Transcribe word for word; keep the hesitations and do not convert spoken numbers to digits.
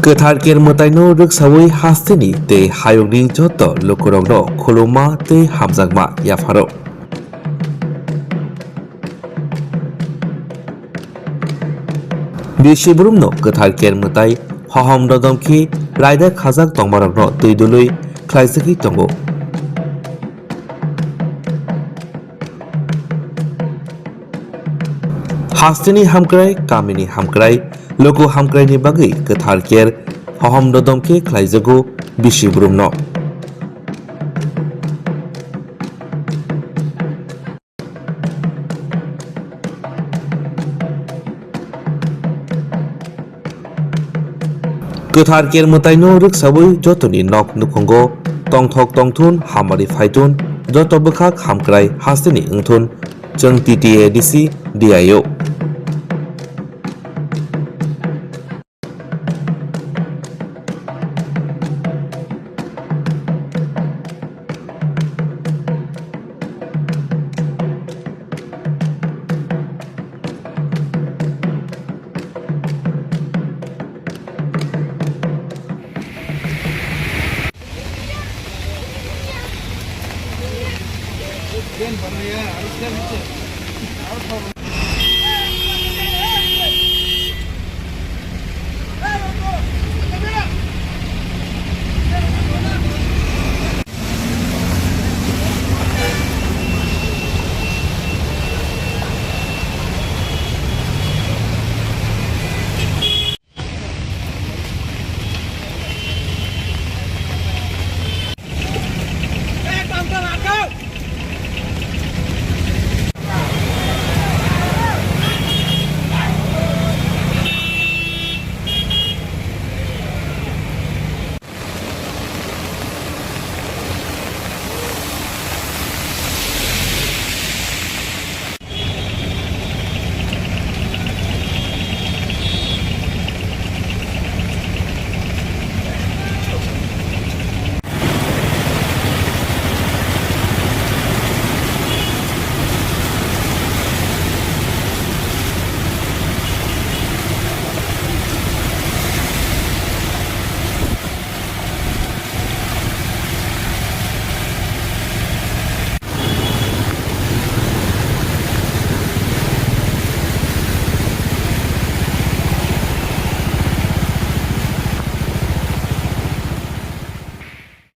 Kwthar Ker Mwtaino rwksawi hasteni tei hayungni joto lukurokno khulumma tei hamjakma yapharo. Bisi Brumno Kwthar Ker Mwtai hohom dodom khe raida khajak tongmarokno twi dului khlaijagwi tongo. Hasteni hamkrai, kamini hamkrai, luku hamkraini bagwi Kwthar Ker hohom dodom khe khlaijago Bisi Brumno. Kwthar Ker Mwtaino rwksawi jotoni nok nukhungo tongthok tongthun hamari phaitun joto bwkhak hamkrai hasteni wngthun chwng T T A D C D I O.